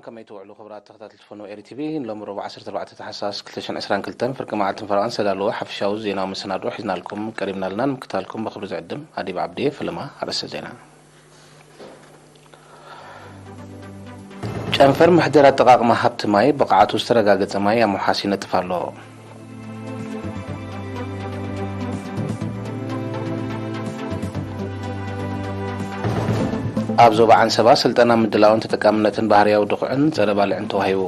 ከመይ ትውዕሉ ክቡራት ተኸታተልቲ ፈነወ ኤሪ ቲቪ፣ ሎሚ ረቡዕ ዓሰርተ ኣርባዕተ ታሕሳስ ክልተ ሽሕን ዕስራን ክልተን ፍርቂ መዓልትን ፈረቓን ዝተዳለወ ሓፈሻዊ ዜናዊ መሰናድኦ ሒዝናልኩም ቀሪብና ኣለና። ንምክታልኩም ብኽብሪ ዝዕድም ኣዲብ ዓብድየ። ፈለማ ኣርእስተ ዜና። ጨንፈር ምሕደራ ኣጠቓቕማ ሃብቲ ማይ ብቕዓቱ ዝተረጋገጸ ማይ ኣብ ምውሓስ ይነጥፍ ኣሎ። ኣብ ዞባ ዓንሰባ ስልጠና ምድላውን ተጠቃምነትን ባህርያዊ ድኹዕን ጸረ ባልዕን ተዋሂቡ።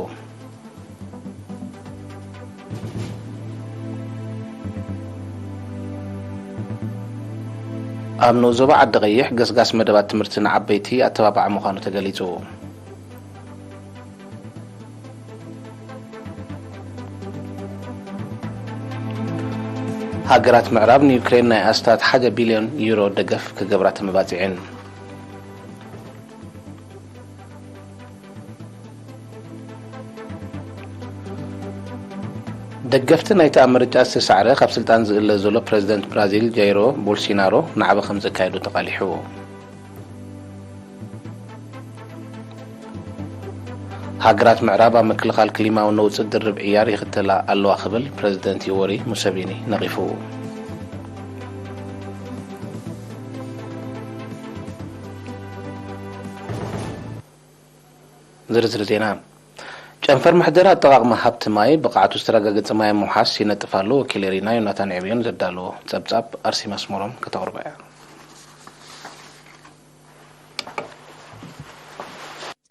ኣብ ንኡስ ዞባ ዓዲ ቀይሕ ገስጋስ መደባት ትምህርቲ ንዓበይቲ ኣተባባዒ ምዃኑ ተገሊጹ። ሃገራት ምዕራብ ንዩክሬን ናይ ኣስታት ሓደ ቢልዮን ዩሮ ደገፍ ክገብራ ተመባጺዐን። ደገፍቲ ናይቲ ኣብ ምርጫ ዝተሳዕረ ካብ ስልጣን ዝእለ ዘሎ ፕረዚደንት ብራዚል ጃይሮ ቦልሲናሮ ናዕቢ ከም ዘካየዱ ተቓሊሑ። ሃገራት ምዕራብ ኣብ ምክልኻል ክሊማዊ ነውጺ ድርብ ዕያር ይኽተላ ኣለዋ ክብል ፕረዚደንት ዮወሪ ሙሰቪኒ ነቒፉ። ዝርዝር ዜና። ጨንፈር ምሕደራ ኣጠቓቕማ ሃብቲ ማይ ብቕዓቱ ዝተረጋገጸ ማይ ኣብ ምውሓስ ይነጥፍ ኣሎ። ወኪል ኤሪና ዮናታን ዕብዮን ዘዳለዎ ጸብጻብ ኣርሴማ ኣስመሮም ከተቕርቦ እያ።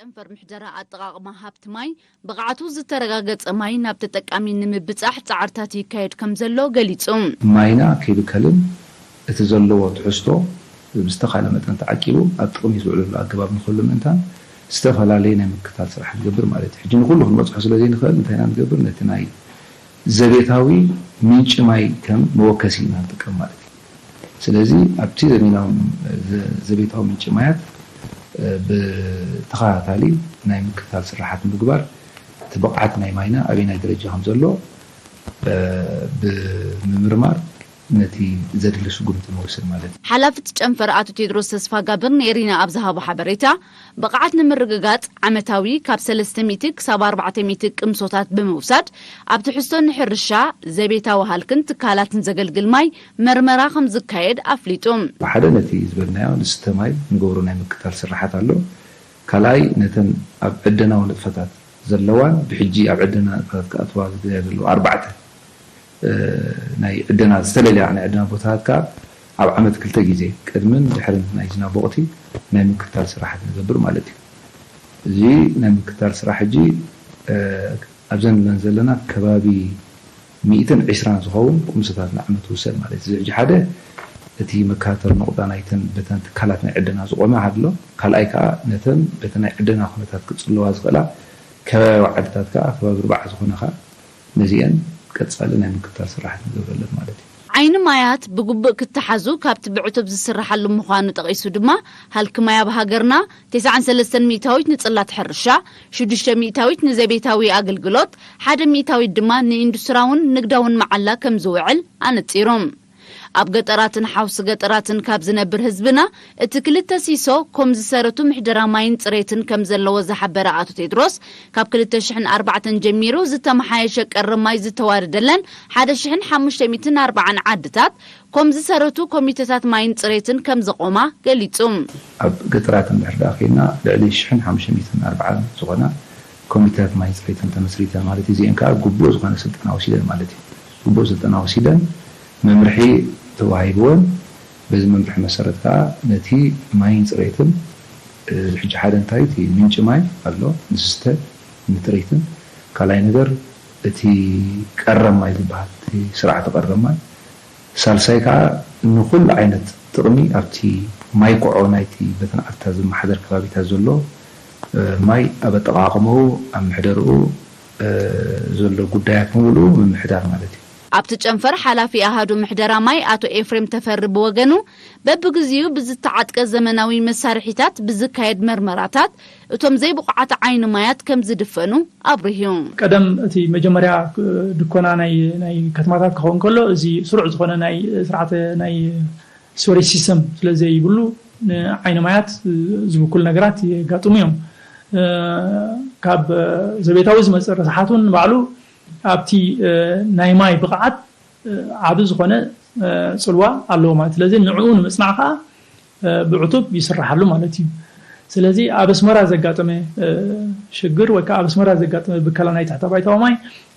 ጨንፈር ምሕደራ ኣጠቓቕማ ሃብቲ ማይ ብቕዓቱ ዝተረጋገጸ ማይ ናብ ተጠቃሚ ንምብጻሕ ጻዕርታት ይካየድ ከም ዘሎ ገሊጹ። ማይና ከይብከልን እቲ ዘለዎ ትሕዝቶ ብዝተኻለ መጠን ተዓቂቡ ኣብ ጥቕሚ ዝውዕለሉ ኣገባብ ንክህሉ ምእንታን ዝተፈላለዩ ናይ ምክትታል ስራሕ ንገብር ማለት እዩ። ሕጂ ንኩሉ ክንበፅሖ ስለ ዘይንኽእል እንታይ ኢና ንገብር? ነቲ ናይ ዘቤታዊ ምንጪ ማይ ከም መወከሲ ኢና ንጥቀም ማለት እዩ። ስለዚ ኣብቲ ዘቤናዊ ዘ- ዘቤታዊ ምንጪ ማያት እ፣ ብተኸታታሊ ናይ ምክትታል ስራሓት ምግባር እቲ ብቕዓት ናይ ማይና ኣበየናይ ደረጃ ከም ዘሎ እ፣ ብምምርማር ነቲ ዘድሊ ስጉምቲ ንወስድ ማለት እዩ። ሓላፊ እቲ ጨንፈር ኣቶ ቴድሮስ ተስፋጋብር ንኤሪና ኣብ ዝሃቦ ሓበሬታ፣ ብቕዓት ንምርግጋጽ ዓመታዊ ካብ ሰለስተ ሚእቲ ክሳብ ኣርባዕተ ሚእቲ ቅምሶታት ብምውሳድ ኣብ ትሕዝቶ ንሕርሻ፣ ዘቤታዊ ሃልክን ትካላትን ዘገልግል ማይ መርመራ ከም ዝካየድ ኣፍሊጡ። ብሓደ ነቲ ዝበልናዮ ንስተ ማይ ንገብሮ ናይ ምክትታል ስራሓት ኣሎ። ካልኣይ ነተን ኣብ ዕደናዊ ንጥፈታት ዘለዋን ብሕጂ ኣብ ዕደና ንጥፈታት ክኣትዋ ዝደልያ ዘለዋ ኣርባዕተ እ፣ ናይ ዕደና ዝተለለያ ናይ ዕደና ቦታታት ከዓ ኣብ ዓመት ክልተ ግዜ ቅድምን ድሕርን ናይ ዝናብ ወቕቲ ናይ ምክትታል ስራሓት ንገብር ማለት እዩ። እዚ ናይ ምክትታል ስራሕ ሕጂ እ፣ ኣብዘን ንብለን ዘለና ከባቢ ሚእትን ዕስራን ዝኸውን ቁምስታት ንዓመት ይውሰድ ማለት እዩ። እዚ ሕጂ ሓደ እቲ መከታተሊ ነቑጣ ናይተን በተን ትካላት ናይ ዕደና ዝቆመ ሓደ ኣሎ። ካልኣይ ከዓ ነተን በቲ ናይ ዕደና ኩነታት ክጽለዋ ዝኽእላ ከባቢያዊ ዓድታት ከዓ ከባቢ ኣርባዓ ዝኾነ ከዓ ነዚአን ቀጻሊ ናይ ምክትታል ስራሕቲ ንገብረለን ማለት እዩ። ዓይኒ ማያት ብግቡእ ክተሓዙ ካብቲ ብዕቱብ ዝስርሓሉ ምዃኑ ጠቒሱ ድማ፣ ሃልኪ ማይ ኣብ ሃገርና ተስዓን ሰለስተን ሚእታዊት ንጽላት ሕርሻ፣ ሽዱሽተ ሚእታዊት ንዘቤታዊ ኣገልግሎት፣ ሓደ ሚእታዊት ድማ ንኢንዱስትራውን ንግዳውን መዓላ ከም ዝውዕል ኣነጺሩ። ኣብ ገጠራትን ሓውሲ ገጠራትን ካብ ዝነብር ህዝብና እቲ ክልተ ሲሶ ኮም ዝሰረቱ ምሕደራ ማይን ጽሬትን ከም ዘለዎ ዝሓበረ ኣቶ ቴድሮስ፣ ካብ ክልተ ሽሕን ኣርባዕተን ጀሚሩ ዝተመሓየሸ ቀረብ ማይ ዝተዋደደለን ሓደ ሽሕን ሓሙሽተ ሚእትን ኣርባዓን ዓድታት ኮም ዝሰረቱ ኮሚተታት ማይን ጽሬትን ከም ዘቖማ ገሊጹ። ኣብ ገጠራት እንድሕር ደኣ ኬድና ልዕሊ ሽሕን ሓሙሽተ ሚእትን ኣርባዓን ዝኾና ኮሚተታት ማይን ጽሬትን ተመስሪተን ማለት እዩ። እዚአን ከኣ ግቡእ ዝኾነ ስልጠና ወሲደን ማለት እዩ። ግቡእ ስልጠና ወሲደን መምርሒ ተዋሂብወን በዚ መምርሒ መሰረት ከኣ ነቲ ማይን ጽሬትን እ፣ ሕጂ ሓደ እንታይ እቲ ምንጪ ማይ ኣሎ ንዝስተ ንጥሪትን ካልኣይ ነገር እቲ ቀረብ ማይ ዝበሃል እቲ ስርዓተ ቀረብ ማይ ሳልሳይ ከዓ ንኩሉ ዓይነት ጥቕሚ ኣብቲ ማይ ኮዖ ናይቲ በተን ዓድታት ዝመሓደር ከባቢታት ዘሎ እ፣ ማይ ኣብ ኣጠቓቕምኡ ኣብ ምሕደርኡ እ፣ ዘሎ ጉዳያት ብምሉኡ ምምሕዳር ማለት እዩ። ኣብቲ ጨንፈር ሓላፊ ኣሃዱ ምሕደራ ማይ ኣቶ ኤፍሬም ተፈሪ ብወገኑ፣ በብግዚኡ ብዝተዓጥቀ ዘመናዊ መሳርሒታት ብዝካየድ መርመራታት እቶም ዘይብቑዓት ዓይኒ ማያት ከም ዝድፈኑ ኣብሪሁ። ቀደም እቲ መጀመርያ ድኮና ናይ ናይ ከተማታት ክኸውን ከሎ እዚ ስሩዕ ዝኾነ ናይ ስርዓተ ናይ ስወሬጅ ሲስተም ስለ ዘይብሉ ንዓይኒ ማያት ዝብኩል ነገራት የጋጥሙ እዮም። ካብ ዘቤታዊ ዝመፅእ ረሳሓት እውን ባዕሉ ኣብቲ ናይ ማይ ብቕዓት ዓቢ ዝኾነ ፅልዋ ኣለዎ ማለት። ስለዚ ንዕኡ ንምፅናዕ ከዓ ብዕቱብ ይስራሓሉ ማለት እዩ። ስለዚ ኣብ ኣስመራ ዘጋጠመ ሽግር ወይ ከዓ ኣብ ኣስመራ ዘጋጠመ ብከላ ናይ ትሕተ ባይታዊ ማይ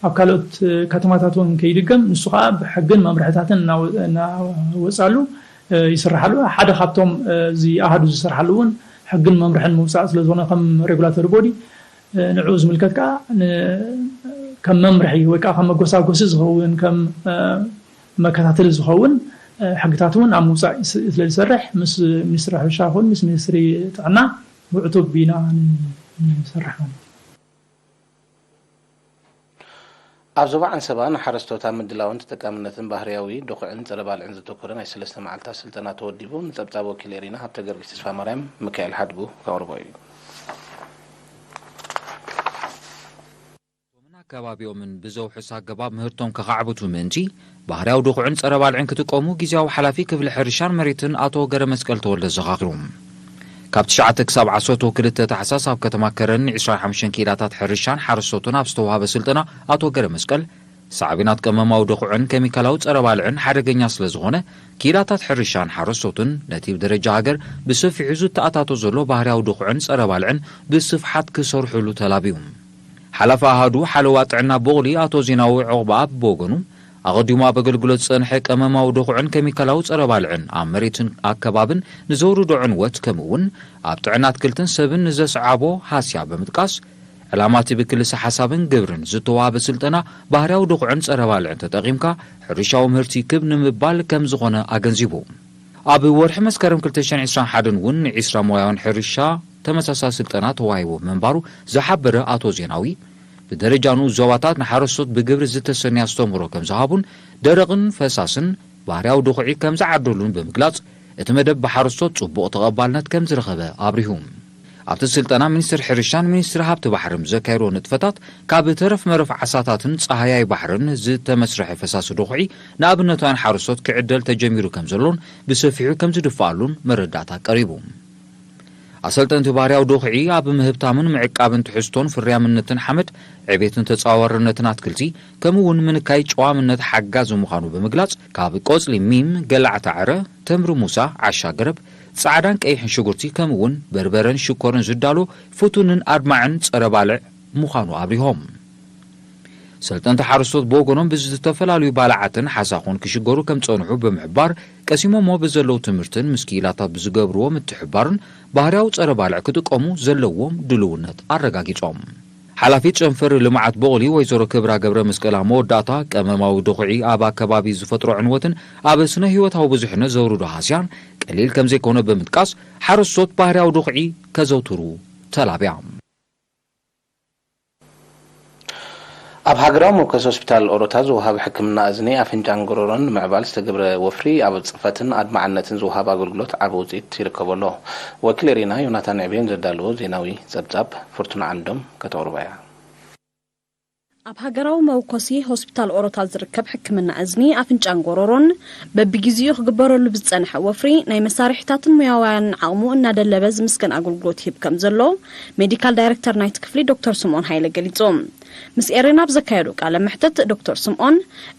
ኣብ ካልኦት ከተማታት እውን ከይድገም ንሱ ከዓ ብሕግን መምርሕታትን እናወፃሉ ይስራሓሉ። ሓደ ካብቶም እዚ ኣሃዱ ዝስርሓሉ እውን ሕግን መምርሕን ምውፃእ ስለዝኾነ ከም ሬጉላቶሪ ቦዲ ንዕኡ ዝምልከት ከዓ ከም መምርሒ ወይ ከዓ ከም መጎሳጎሲ ዝኸውን ከም መከታተሊ ዝኸውን ሕግታት እውን ኣብ ምውፃእ ስለ ዝሰርሕ ምስ ሚኒስትሪ ሕርሻ ይኹን ምስ ሚኒስትሪ ጥዕና ብዕቱብ ኢና ንሰርሕ ማለት እዩ። ኣብ ዞባ ዓንሰባ ንሓረስቶት ኣብ ምድላውን ተጠቃምነትን ባህርያዊ ድኹዕን ጸረ ባልዕን ዘተኮረ ናይ ሰለስተ መዓልታት ስልጠና ተወዲቡ። ንጸብጻብ ወኪል ኤሪና ሃብተ ጊዮርጊስ ተስፋማርያም ሚካኤል ሓድጉ ከቕርቦ እዩ። ምን ኣከባቢኦምን ብዘውሕስ ኣገባብ ምህርቶም ከኻዕብቱ ምእንቲ ባህርያዊ ድኹዕን ጸረ ባልዕን ክጥቀሙ ግዜያዊ ሓላፊ ክፍሊ ሕርሻን መሬትን ኣቶ ገረመስቀል ተወልደ ዘኻኺሮም። ካብ ትሽዓተ ክሳብ ዓሰርተ ክልተ ታሕሳስ ኣብ ከተማ ከረን ን ዕስራን ሓሙሽተን ክኢላታት ሕርሻን ሓረስቶትን ኣብ ዝተዋህበ ስልጠና ኣቶ ገረመስቀል ሳዕቤናት ቀመማዊ ድኹዕን ኬሚካላዊ ጸረ ባልዕን ሓደገኛ ስለ ዝኾነ ክኢላታት ሕርሻን ሓረስቶትን ነቲ ብደረጃ ሃገር ብሰፊሑ ዝተኣታቶ ዘሎ ባህርያዊ ድኹዕን ጸረ ባልዕን ብስፍሓት ክሰርሕሉ ተላብዩ። ሓላፊ ኣሃዱ ሓለዋ ጥዕና ቦቕሊ ኣቶ ዜናዊ ዑቕባኣብ ብወገኑ ኣቐዲሙ ኣብ ኣገልግሎት ዝጸንሐ ቀመማዊ ድኹዕን ኬሚካላዊ ጸረ ባልዕን ኣብ መሬትን ኣከባብን ንዘውርዶ ዕንወት ከምኡ እውን ኣብ ጥዕና ኣትክልትን ሰብን ንዘስዓቦ ሃስያ ብምጥቃስ ዕላማ እቲ ብክልሰ ሓሳብን ግብርን ዝተዋህበ ስልጠና ባህርያዊ ድኹዕን ጸረ ባልዕን ተጠቒምካ ሕርሻዊ ምህርቲ ክብ ንምባል ከም ዝኾነ ኣገንዚቡ። ኣብ ወርሒ መስከረም ክልተ ሽሕን ዕስራን ሓደን እውን ንዒስራ ሞያውን ሕርሻ ተመሳሳሊ ስልጠና ተዋሂቡ ምንባሩ ዝሓበረ ኣቶ ዜናዊ፣ ብደረጃ ንኡስ ዞባታት ንሓረስቶት ብግብሪ ዝተሰንየ ኣስተምህሮ ከም ዝሃቡን ደረቕን ፈሳስን ባህርያዊ ድኹዒ ከም ዝዓደሉን ብምግላጽ፣ እቲ መደብ ብሓረስቶት ጽቡቕ ተቐባልነት ከም ዝረኸበ ኣብሪሁ። ኣብቲ ስልጠና ሚኒስትር ሕርሻን ሚኒስትሪ ሃብቲ ባሕርን ብዘካየድዎ ንጥፈታት ካብ ተረፍ መረፍ ዓሳታትን ጸሃያይ ባሕርን ዝተመስርሐ ፈሳሲ ድኹዒ ንኣብነታውያን ሓረስቶት ክዕደል ተጀሚሩ ከም ዘሎን ብሰፊሑ ከም ዝድፍኣሉን መረዳእታ ቀሪቡ። ኣሰልጠንቲ ባህርያዊ ድኹዒ ኣብ ምህብታምን ምዕቃብን ትሕዝቶን ፍርያምነትን ሓመድ፣ ዕቤትን ተጻዋርነትን ኣትክልቲ፣ ከምኡ እውን ምንካይ ጨዋምነት ሓጋዚ ምዃኑ ብምግላጽ፣ ካብ ቆጽሊ ሚም፣ ገላዕቲ ዓረ፣ ተምሪ ሙሳ፣ ዓሻ ገረብ፣ ጻዕዳን ቀይሕን ሽጉርቲ፣ ከምኡ እውን በርበረን ሽኮርን ዝዳሎ ፍቱንን ኣድማዕን ጸረ ባልዕ ምዃኑ ኣብሪሆም። ሰልጠንቲ ሓረስቶት ብወገኖም ብዝተፈላለዩ ባልዓትን ሓሳኹን ክሽገሩ ከም ዝጸንሑ ብምሕባር፣ ቀሲሞሞ ብዘለዉ ትምህርትን ምስ ክኢላታት ብዝገብርዎ ምትሕብባርን ባህርያዊ ጸረ ባልዕ ክጥቀሙ ዘለዎም ድልውነት ኣረጋጊጾም። ሓላፊት ጨንፈር ልምዓት ቦቕሊ ወይዘሮ ክብራ ገብረ መስቀል ኣብ መወዳእታ፣ ቀመማዊ ድኹዒ ኣብ ኣከባቢ ዝፈጥሮ ዕንወትን ኣብ ስነ ህይወታዊ ብዙሕነት ዘውርዶ ሃስያን ቀሊል ከም ዘይኮነ ብምጥቃስ፣ ሓረስቶት ባህርያዊ ድኹዒ ከዘውትሩ ተላብያ። ኣብ ሃገራዊ መወከሲ ሆስፒታል ኦሮታ ዝወሃብ ሕክምና እዝኒ፣ ኣፍንጫን ጎረሮን ንምዕባል ዝተገብረ ወፍሪ ኣብ ጽፈትን ኣድማዕነትን ዝወሃብ ኣገልግሎት ዓቢ ውጽኢት ይርከቦ ኣሎ። ወኪል ኤሪና ዮናታን ዕቤን ዘዳለዎ ዜናዊ ጸብጻብ ፍርቱና ዓንዶም ከተቕርቦ እያ። ኣብ ሃገራዊ መወከሲ ሆስፒታል ኦሮታ ዝርከብ ሕክምና እዝኒ፣ ኣፍንጫን ጎረሮን በብግዜኡ ክግበረሉ ብዝጸንሐ ወፍሪ ናይ መሳርሒታትን ሞያውያንን ዓቕሙ እናደለበ ዝምስገን ኣገልግሎት ይህብ ከም ዘሎ ሜዲካል ዳይሬክተር ናይቲ ክፍሊ ዶክተር ስምኦን ሃይለ ገሊጹ። ምስ ኤሬና ኣብ ዘካየዶ ቃለ መሕትት ዶክተር ስምኦን፣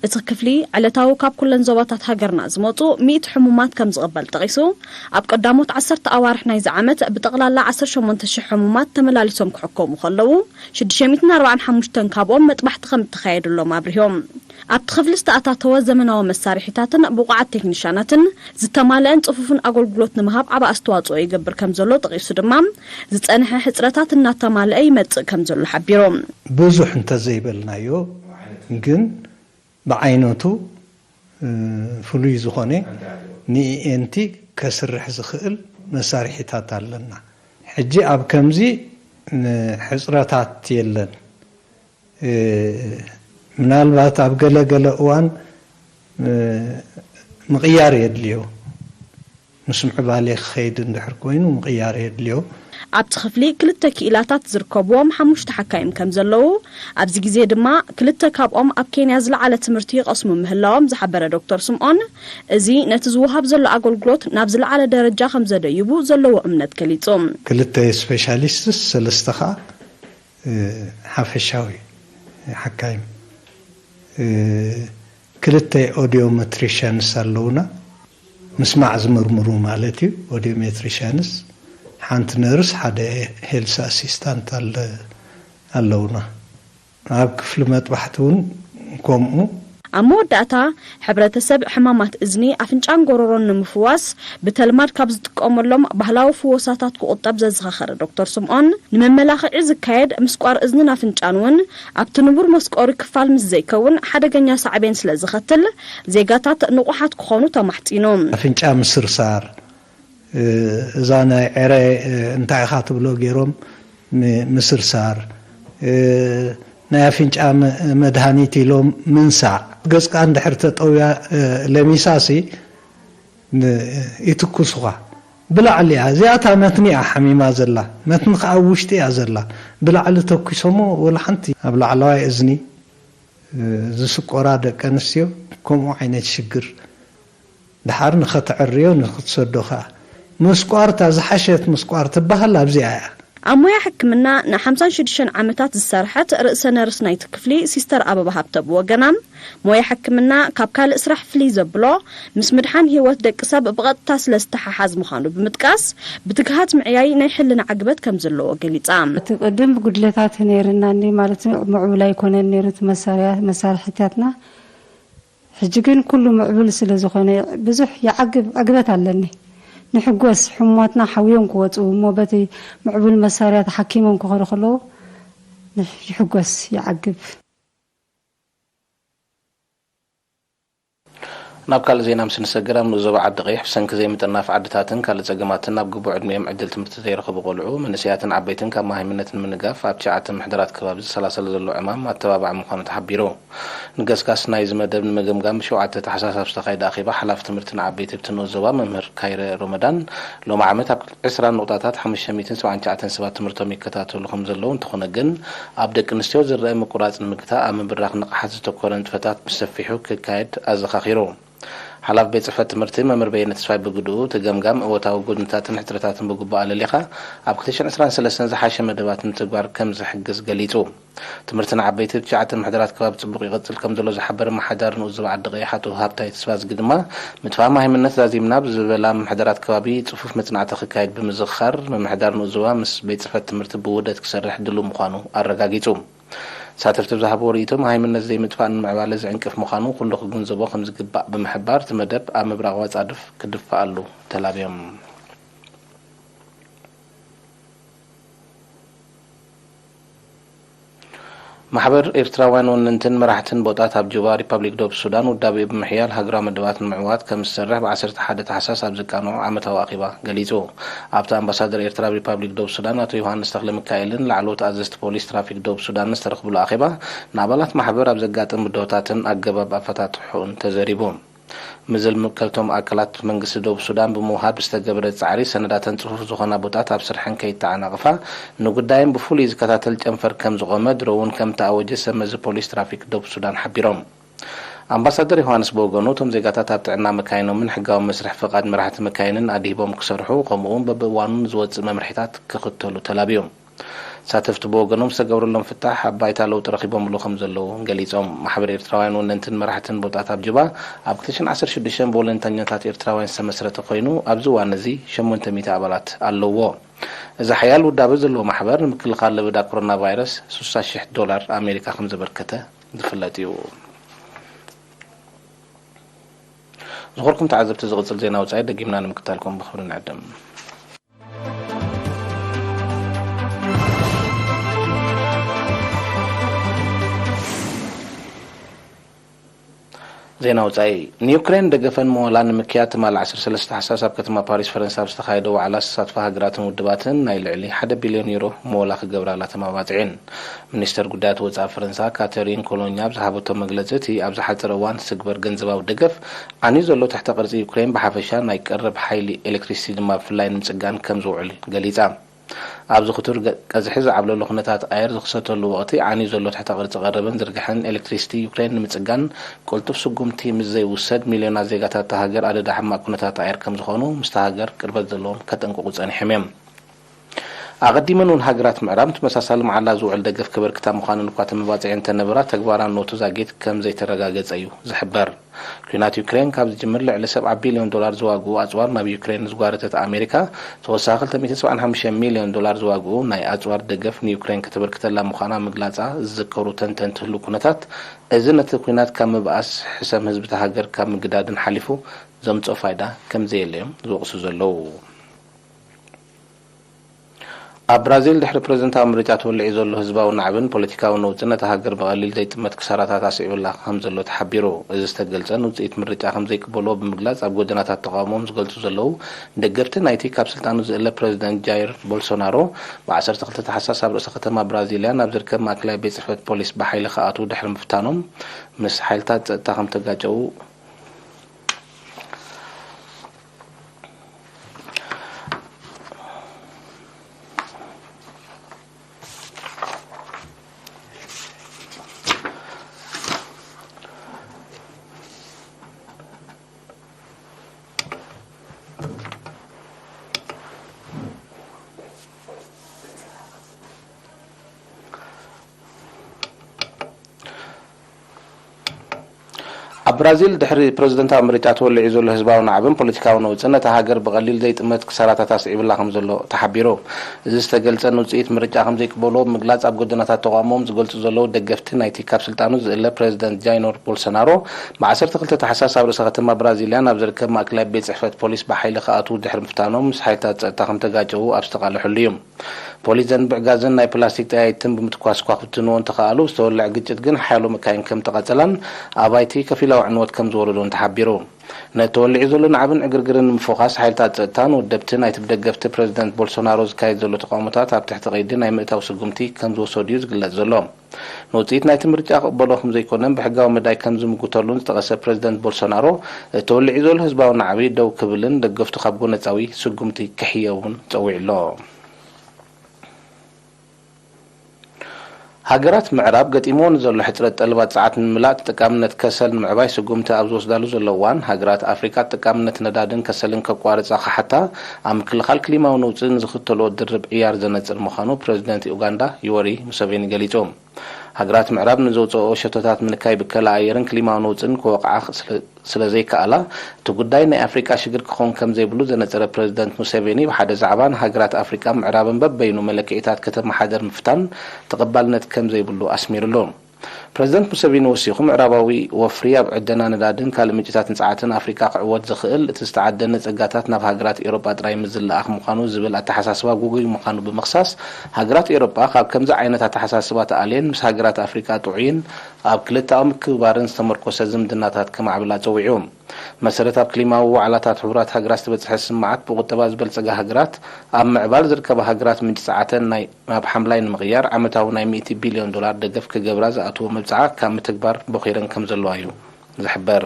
እቲ ክፍሊ ዕለታዊ ካብ ኩለን ዞባታት ሃገርና ዝመጹ ሚእቲ ሕሙማት ከም ዝቕበል ጠቒሱ፣ ኣብ ቀዳሞት ዓሰርተ ኣዋርሕ ናይዚ ዓመት ብጠቕላላ ዓሰርተ ሸሞንተ ሽሕ ሕሙማት ተመላሊሶም ክሕከሙ ከለዉ፣ ሽዱሽተ ሚእትን ኣርባዓን ሓሙሽተን ካብኦም መጥባሕቲ ከም እተኻየደሎም ኣብሪሆም። ኣብቲ ክፍሊ ዝተኣታተወ ዘመናዊ መሳርሒታትን ብቑዓት ቴክኒሻናትን ዝተማልአን ጽፉፍን ኣገልግሎት ንምሃብ ዓቢ ኣስተዋጽኦ ይገብር ከም ዘሎ ጠቒሱ ድማ፣ ዝጸንሐ ሕጽረታት እናተማልአ ይመጽእ ከም ዘሎ ሓቢሩ። ብዙሕ እንተዘይበልናዮ ግን ብዓይነቱ ፍሉይ ዝኾነ ንኢኤንቲ ከስርሕ ዝኽእል መሳርሒታት ኣለና። ሕጂ ኣብ ከምዚ ሕፅረታት የለን። ምናልባት ኣብ ገለ ገለ እዋን ምቕያር የድልዮ። ምስ ምዕባሌ ክኸይድ እንድሕር ኮይኑ ምቕያር የድልዮ። ኣብቲ ክፍሊ ክልተ ክኢላታት ዝርከብዎም ሓሙሽተ ሓካይም ከም ዘለዉ፣ ኣብዚ ግዜ ድማ ክልተ ካብኦም ኣብ ኬንያ ዝለዓለ ትምህርቲ ይቐስሙ ምህላዎም ዝሓበረ ዶክተር ስምኦን፣ እዚ ነቲ ዝወሃብ ዘሎ ኣገልግሎት ናብ ዝለዓለ ደረጃ ከም ዘደይቡ ዘለዎ እምነት ገሊጹ። ክልተ ስፔሻሊስትስ ሰለስተ ኸኣ ሓፈሻዊ ሓካይም ክልተ ኦዲዮሜትሪሽያንስ ኣለውና፣ ምስማዕ ዝምርምሩ ማለት እዩ። ኦዲዮሜትሪሽያንስ፣ ሓንቲ ነርስ፣ ሓደ ሄልስ ኣሲስታንት ኣለውና። ኣብ ክፍሊ መጥባሕቲ እውን ከምኡ። ኣብ መወዳእታ፣ ሕብረተሰብ ሕማማት እዝኒ፣ ኣፍንጫን ጎረሮን ንምፍዋስ ብተልማድ ካብ ዝጥቀመሎም ባህላዊ ፍወሳታት ክቑጠብ ዘዘኻኸረ ዶክተር ስምኦን፣ ንመመላኽዒ ዝካየድ ምስቋር እዝንን ኣፍንጫን እውን ኣብቲ ንቡር መስቆሪ ክፋል ምስ ዘይከውን ሓደገኛ ሳዕቤን ስለ ዝኸትል ዜጋታት ንቑሓት ክኾኑ ተማሕጺኑ። ኣፍንጫ ምስርሳር፣ እዛ ናይ ዕረ እንታይ ኢኻ ትብሎ ገይሮም ምስርሳር፣ ናይ ኣፍንጫ መድሃኒት ኢሎም ምንሳዕ፣ ገጽካ እንድሕር ተጠውያ ለሚሳሲ ይትኩሱኻ። ብላዕሊ እያ እዚኣታ መትኒ እያ ሓሚማ ዘላ፣ መትኒ ከዓ ኣብ ውሽጢ እያ ዘላ። ብላዕሊ ተኩሶሞ ወላ ሓንቲ ኣብ ላዕለዋይ እዝኒ ዝስቆራ ደቂ ኣንስትዮ ከምኡ ዓይነት ሽግር ድሓር ንኸተዕርዮ ንኽትሰዶ ኸኣ። ምስቋር፣ እታ ዝሓሸት ምስቋር ትበሃል ኣብዚኣ እያ። ኣብ ሞያ ሕክምና ንሓምሳን ሽዱሽተን ዓመታት ዝሰርሐት ርእሰ ነርስ ናይቲ ክፍሊ ሲስተር ኣበባ ሃብተ ብወገና፣ ሞያ ሕክምና ካብ ካልእ ስራሕ ፍልይ ዘብሎ፣ ምስ ምድሓን ህይወት ደቂ ሰብ ብቐጥታ ስለ ዝተሓሓዝ ምዃኑ ብምጥቃስ፣ ብትግሃት ምዕያይ ናይ ሕልና ዕግበት ከም ዘለዎ ገሊጻ። እቲ ቅድም ጉድለታት ነይርና እንዲ ማለት ምዕቡል ኣይኮነን ነይሩ እቲ መሳርያ መሳርሒታትና ሕጂ ግን ኩሉ ምዕቡል ስለ ዝኾነ ብዙሕ ይዓግብ ዕግበት ኣለኒ። ንሕጎስ ሕሙማትና ሓውዮም ክወፁ እሞ በቲ ምዕቡል መሳርያ ተሓኪሞም ክኸዱ ከለዉ ይሕጎስ ይዓግብ። ናብ ካልእ ዜና ምስ ንሰግር፣ ኣብ ንኡስ ዞባ ዓዲ ቀይሕ ብሰንኪ ዘይምጥርናፍ ዓድታትን ካልእ ጸገማትን ኣብ ግቡእ ዕድሚኦም ዕድል ትምህርቲ ዘይረኸቡ ቆልዑ፣ መንእሰያትን ዓበይትን ካብ መሃይምነት ንምንጋፍ ኣብ ትሽዓተ ምሕደራት ከባቢ ዝሰላሰል ዘሎ ዕማም ኣተባባዒ ምዃኑ ተሓቢሩ። ንገስጋስ ናይዚ መደብ ንምግምጋም ብሸውዓተ ታሕሳስ ኣብ ዝተኻየደ ኣኼባ ሓላፊ ትምህርቲ ንዓበይቲ ኣብቲ ንኡስ ዞባ መምህር ካይረ ሮመዳን ሎሚ ዓመት ኣብ ዕስራ ንቑጣታት ሓሙሽተ ሚእትን ሰብዓን ትሽዓተን ሰባት ትምህርቶም ይከታተሉ ከም ዘለዉ እንተኾነ ግን ኣብ ደቂ ኣንስትዮ ዝረአ ምቁራጽ ንምግታእ ኣብ ምብራኽ ንቕሓት ዘተኮረ ንጥፈታት ብሰፊሑ ክካየድ ኣዘኻኺሩ። ሓላፊ ቤት ጽሕፈት ትምህርቲ መምህር በየነ ተስፋይ ብግድኡ እቲ ገምጋም እወታዊ ጎድንታትን ሕጽረታትን ብግቡእ ኣለሊኻ ኣብ ክልተ ሽሕን ዕስራን ሰለስተን ዝሓሸ መደባት ንምትግባር ከም ዝሕግዝ ገሊጹ። ትምህርቲ ንዓበይቲ ኣብ ትሽዓተ ምሕደራት ከባቢ ጽቡቕ ይቕጽል ከም ዘሎ ዝሓበረ ኣመሓዳሪ ንኡስ ዞባ ዓዲ ቀይሕ ኣቶ ሃብታይ ተስፋዝጊ ድማ፣ ምጥፋእ መሃይምነት ዛዚምና ብዝበላ ምሕደራት ከባቢ ጽፉፍ መጽናዕቲ ክካየድ ብምዝኽኻር፣ ምምሕዳር ንኡስ ዞባ ምስ ቤት ጽሕፈት ትምህርቲ ብውህደት ክሰርሕ ድሉው ምዃኑ ኣረጋጊጹ። ተሳተፍቲ ብዝሃብዎ ርእይቶ፣ መሃይምነት ዘይምጥፋእ ንምዕባለ ዝዕንቅፍ ምዃኑ ኩሉ ክግንዘቦ ከም ዝግባእ ብምሕባር፣ እቲ መደብ ኣብ ምብራቓዊ ኣጻድፍ ክድፋኣሉ ተላብዮም። ማሕበር ኤርትራውያን ወነንትን መራሕትን ቦጣት ኣብ ጁባ፣ ሪፓብሊክ ዶብ ሱዳን፣ ውዳቤኡ ብምሕያል ሃገራዊ መደባት ንምዕዋት ከም ዝሰርሕ ብ ዓሰርተ ሓደ ታሕሳስ ኣብ ዘቃንዖ ዓመታዊ ኣኼባ ገሊጹ። ኣብቲ ኣምባሳደር ኤርትራ ኣብ ሪፓብሊክ ዶብ ሱዳን ኣቶ ዮሃንስ ተክለሚካኤልን ላዕለዎት ኣዘዝቲ ፖሊስ ትራፊክ ዶብ ሱዳንን ዝተረኽብሉ ኣኼባ፣ ንኣባላት ማሕበር ኣብ ዘጋጥም ብድሆታትን ኣገባብ ኣፈታትሕኡን ተዘሪቡ። ምዝል ምክልቶም ኣካላት መንግስቲ ደቡብ ሱዳን ብምውሃድ ብዝተገበረ ጻዕሪ ሰነዳተን ጽፉፍ ዝኾና ቦጣት ኣብ ስርሐን ከይተዓናቕፋ ንጉዳየን ብፍሉይ ዝከታተል ጨንፈር ከም ዝቖመ ድሮ እውን ከም ተኣወጀ ሰብ መዚ ፖሊስ ትራፊክ ደቡብ ሱዳን ሓቢሮም። ኣምባሳደር ዮሃንስ ብወገኑ እቶም ዜጋታት ኣብ ጥዕና መካይኖምን ሕጋዊ መስርሕ ፍቓድ መራሕቲ መካይንን ኣድሂቦም ክሰርሑ ከምኡ እውን በብእዋኑ ንዝወጽእ መምርሒታት ክኽተሉ ተላብዩ። ተሳተፍቲ ብወገኖም ዝተገብረሎም ፍታሕ ኣብ ባይታ ለውጢ ረኺቦምሉ ከም ዘለዉ ገሊጾም። ማሕበር ኤርትራውያን ወነንትን መራሕትን ቦጣት ኣብ ጁባ ኣብ ክልተ ሽሕን ዓሰርተ ሽዱሽተን ብወለንተኛታት ኤርትራውያን ዝተመስረተ ኮይኑ ኣብዚ እዋን እዚ ሸሞንተ ሚእቲ ኣባላት ኣለውዎ። እዚ ሓያል ውዳበ ዘለዎ ማሕበር ንምክልኻል ለበዳ ኮሮና ቫይረስ ስሳ ሽሕ ዶላር ኣሜሪካ ከም ዘበርከተ ዝፍለጥ እዩ። ዝኾርኩም ተዓዘብቲ ዝቕጽል ዜና ወጻኢ ደጊምና ንምክታልኩም ብኽብሪ ንዕድም። ዜና ወጻኢ። ንዩክሬን ደገፈን መወላ ንምክያድ ትማል ዓሰርተ ሰለስተ ታሕሳስ ኣብ ከተማ ፓሪስ ፈረንሳ ኣብ ዝተኻየደ ዋዕላ ዝተሳትፋ ሃገራትን ውድባትን ናይ ልዕሊ ሓደ ቢልዮን ዩሮ መወላ ክገብራላ ተማባጺዐን። ሚኒስተር ጉዳያት ወጻኢ ፈረንሳ ካተሪን ኮሎኛ ኣብ ዝሃበቶ መግለጺ እቲ ኣብ ዝሓጸረ እዋን ዝትግበር ገንዘባዊ ደገፍ ዓንዩ ዘሎ ትሕተ ቅርጺ ዩክሬን ብሓፈሻ ናይ ቀረብ ሓይሊ ኤሌክትሪሲቲ ድማ ብፍላይ ንምጽጋን ከም ዝውዕል ገሊጻ። ኣብዚ ክቱር ቀዝሒ ዝዓብለሎ ኩነታት ኣየር ዝኽሰተሉ ወቕቲ፣ ዓንዩ ዘሎ ትሕተ ቅርጺ ቀረብን ዝርግሐን ኤሌክትሪሲቲ ዩክሬን ንምጽጋን ቅልጡፍ ስጉምቲ ምስ ዘይውሰድ፣ ሚልዮናት ዜጋታት እታ ሃገር ኣደዳ ሕማቕ ኩነታት ኣየር ከም ዝኾኑ ምስታ ሃገር ቅርበት ዘለዎም ከጠንቅቑ ጸኒሖም እዮም። ኣቐዲመን እውን ሃገራት ምዕራብ ንተመሳሳሊ መዓላ ዝውዕል ደገፍ ከበርክታ ምዃነን እኳ ተመባጺዐን እንተነበራ፣ ተግባራውነቱ ዛጊት ከም ዘይተረጋገጸ እዩ ዝሕበር። ኲናት ዩክሬን ካብ ዝጅምር ልዕሊ ሰብዓ ቢልዮን ዶላር ዝዋግኡ ኣጽዋር ናብ ዩክሬን ንዝጓረተት ኣሜሪካ፣ ተወሳኺ ክልተ ሚእቲ ሰብዓን ሓሙሽተን ሚልዮን ዶላር ዝዋግኡ ናይ ኣጽዋር ደገፍ ንዩክሬን ከተበርክተላ ምዃና ምግላጻ ዝዝከሩ ተንተንቲ ህሉው ኩነታት፣ እዚ ነቲ ኲናት ካብ ምብኣስ ሕሰም ህዝቢ እታ ሃገር ካብ ምግዳድን ሓሊፉ ዘምጽኦ ፋይዳ ከም ዘየለ እዮም ዝወቕሱ ዘለዉ። ኣብ ብራዚል ድሕሪ ፕረዚደንታዊ ምርጫ ተወሊዑ ዘሎ ህዝባዊ ናዕብን ፖለቲካዊ ነውጽን ነታ ሃገር ብቐሊል ዘይጥመት ክሳራታት ኣስዒቡላ ከም ዘሎ ተሓቢሩ። እዚ ዝተገልጸ ንውጽኢት ምርጫ ከም ዘይቅበልዎ ብምግላጽ ኣብ ጎደናታት ተቓውሞኦም ዝገልጹ ዘለዉ ደገፍቲ ናይቲ ካብ ስልጣኑ ዝእለ ፕረዚደንት ጃይር ቦልሶናሮ ብ ዓሰርተ ክልተ ታሕሳስ ኣብ ርእሰ ከተማ ብራዚልያ ናብ ዝርከብ ማእከላይ ቤት ጽሕፈት ፖሊስ ብሓይሊ ክኣትዉ ድሕሪ ምፍታኖም ምስ ሓይልታት ጸጥታ ከም ተጋጨዉ ኣብ ብራዚል ድሕሪ ፕረዚደንታዊ ምርጫ ተወሊዑ ዘሎ ህዝባዊ ናዕብን ፖለቲካዊ ነውጽን ነታ ሃገር ብቐሊል ዘይጥመት ክሳራታት ኣስዒቡላ ከም ዘሎ ተሓቢሩ። እዚ ዝተገልጸ ንውጽኢት ምርጫ ከም ዘይቅበልዎ ብምግላጽ ኣብ ጎደናታት ተቓውሞኦም ዝገልጹ ዘለዉ ደገፍቲ ናይቲ ካብ ስልጣኑ ዝእለ ፕረዚደንት ጃይኖር ቦልሶናሮ ብ ዓሰርተ ክልተ ታሕሳስ ኣብ ርእሰ ከተማ ብራዚልያ ናብ ዝርከብ ማእከላይ ቤት ጽሕፈት ፖሊስ ብሓይሊ ክኣትዉ ድሕሪ ምፍታኖም ምስ ሓይልታት ጸጥታ ከም ተጋጨዉ ኣብ ዝተቓለሐሉ እዩ። ፖሊስ ዘንብዕ ጋዝን ናይ ፕላስቲክ ጠያይትን ብምትኳስ እኳ ክብትንዎ እንተኸኣሉ፣ ዝተወልዐ ግጭት ግን ሓያሎ መካይን ከም ተቓጸላን ኣባይቲ ከፊላዊ ዕንወት ከም ዝወረዶን ተሓቢሩ። ነቲ ተወሊዑ ዘሎ ናዕብን ዕግርግርን ንምፍዃስ ሓይልታት ጸጥታ ንውደብቲ ናይቲ ብደገፍቲ ፕረዚደንት ቦልሶናሮ ዝካየድ ዘሎ ተቓውሞታት ኣብ ትሕቲ ቀይዲ ናይ ምእታው ስጉምቲ ከም ዝወሰዱ እዩ ዝግለጽ ዘሎ። ንውጽኢት ናይቲ ምርጫ ክቕበሎ ከም ዘይኮነን ብሕጋዊ መዳይ ከም ዝምጉተሉን ዝጠቐሰ ፕረዚደንት ቦልሶናሮ፣ እቲ ተወሊዑ ዘሎ ህዝባዊ ናዕቢ ደው ክብልን ደገፍቱ ካብ ጎነጻዊ ስጉምቲ ክሕየውን ጸዊዑ ኣሎ። ሃገራት ምዕራብ ገጢምዎ ንዘሎ ሕጽረት ጠለባት ጸዓት ንምምላእ ተጠቃምነት ከሰል ንምዕባይ ስጉምቲ ኣብ ዝወስዳሉ ዘሎ እዋን፣ ሃገራት ኣፍሪቃ ተጠቃምነት ነዳድን ከሰልን ከቋርጻ ክሓታ ኣብ ምክልኻል ክሊማዊ ነውጺ ንዝኽተልዎ ድርብ ዕያር ዘነጽር ምዃኑ ፕረዚደንት ኡጋንዳ ዮወሪ ሙሰቬኒ ገሊጹ። ሃገራት ምዕራብ ንዘውጽኦ ሸቶታት ምንካይ ብከላ ኣየርን ክሊማዊ ነውጽን ክወቕዓ ስለ ዘይከኣላ፣ እቲ ጉዳይ ናይ ኣፍሪቃ ሽግር ክኸውን ከም ዘይብሉ ዘነጸረ ፕረዚደንት ሙሴቬኒ፣ ብሓደ ዛዕባ ንሃገራት ኣፍሪቃ ምዕራብን በበይኑ መለክዒታት ከተመሓደር ምፍታን ተቐባልነት ከም ዘይብሉ ኣስሚርሉ። ፕረዚደንት ሙሴቬኒ ወሲኹ፣ ምዕራባዊ ወፍሪ ኣብ ዕደና ነዳድን ካልእ ምንጭታት ንጽዓትን ኣፍሪቃ ክዕወት ዝኽእል፣ እቲ ዝተዓደነ ጸጋታት ናብ ሃገራት ኤውሮጳ ጥራይ ምስ ዝለኣኽ ምዃኑ ዝብል ኣተሓሳስባ ጉጉይ ምዃኑ ብምኽሳስ፣ ሃገራት ኤውሮጳ ካብ ከምዚ ዓይነት ኣተሓሳስባ ተኣልየን ምስ ሃገራት ኣፍሪቃ ጥዑይን ኣብ ክልተኣዊ ምክብባርን ዝተመርኮሰ ዝምድናታት ከማዕብላ ጸዊዑ። መሰረት ኣብ ክሊማዊ ዋዕላታት ሕቡራት ሃገራት ዝተበጽሐ ስምማዓት፣ ብቁጠባ ዝበልጸጋ ሃገራት ኣብ ምዕባል ዝርከባ ሃገራት ምንጪ ጸዓተን ናይ ናብ ሓምላይ ንምቕያር ዓመታዊ ናይ ሚእቲ ቢልዮን ዶላር ደገፍ ክገብራ ዝኣትዎ መብጽዓ ካብ ምትግባር ቦኺረን ከም ዘለዋ እዩ ዝሕበር።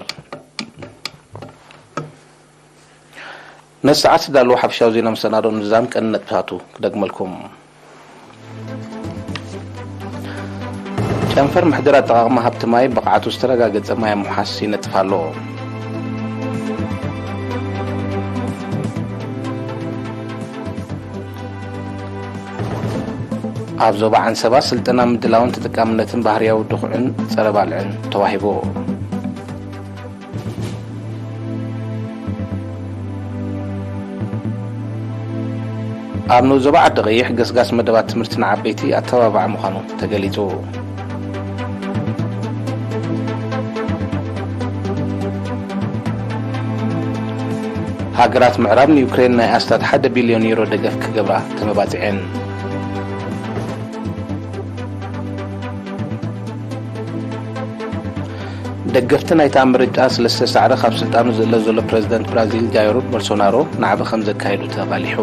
ነዚ ሰዓት ዝዳለዉ ሓፈሻዊ ዜና መሰናዶ ንምዝዛም ቀንዲ ነጥብታቱ ክደግመልኩም። ጨንፈር ምሕደራ ኣጠቓቕማ ሃብቲ ማይ ብቕዓቱ ዝተረጋገጸ ማይ ኣብ ምውሓስ ይነጥፍ ኣሎ። ኣብ ዞባ ዓንሰባ ስልጠና ምድላውን ተጠቃምነትን ባህርያዊ ድኹዕን ጸረ ባልዕን ተዋሂቡ። ኣብ ንኡስ ዞባ ዓዲ ቀይሕ ገስጋስ መደባት ትምህርቲ ንዓበይቲ ኣተባባዒ ምዃኑ ተገሊጹ። ሃገራት ምዕራብ ንዩክሬን ናይ ኣስታት ሓደ ቢልዮን ዩሮ ደገፍ ክገብራ ተመባጺዐን። ደገፍቲ ናይታ ምርጫ ሰለስተ ሳዕሪ ካብ ስልጣኑ ዝእለ ዘሎ ፕረዚደንት ብራዚል ጃይር ቦልሶናሮ ናዕቢ ከም ዘካየዱ ተቓሊሑ።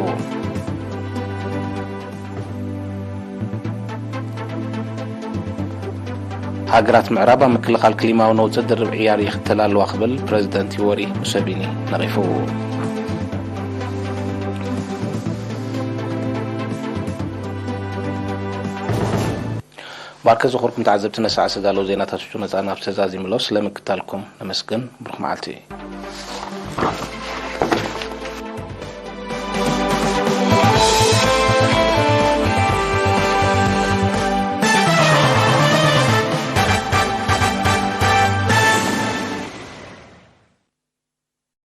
ሃገራት ምዕራብ ኣብ ምክልኻል ክሊማዊ ነውጺ ድርብ ዕያር ይኽተላ ኣለዋ ክብል ፕረዚደንት ዮወሪ ሙሰቪኒ ነቒፉ። ባርከ ዝኾርኩም ተዓዘብቲ ነሰዓ ዝተዳለዉ ዜናታት ውጩ ነጻ ናብ ተዛዚምሎ ስለምክታልኩም ነመስግን። ብሩኽ መዓልቲ።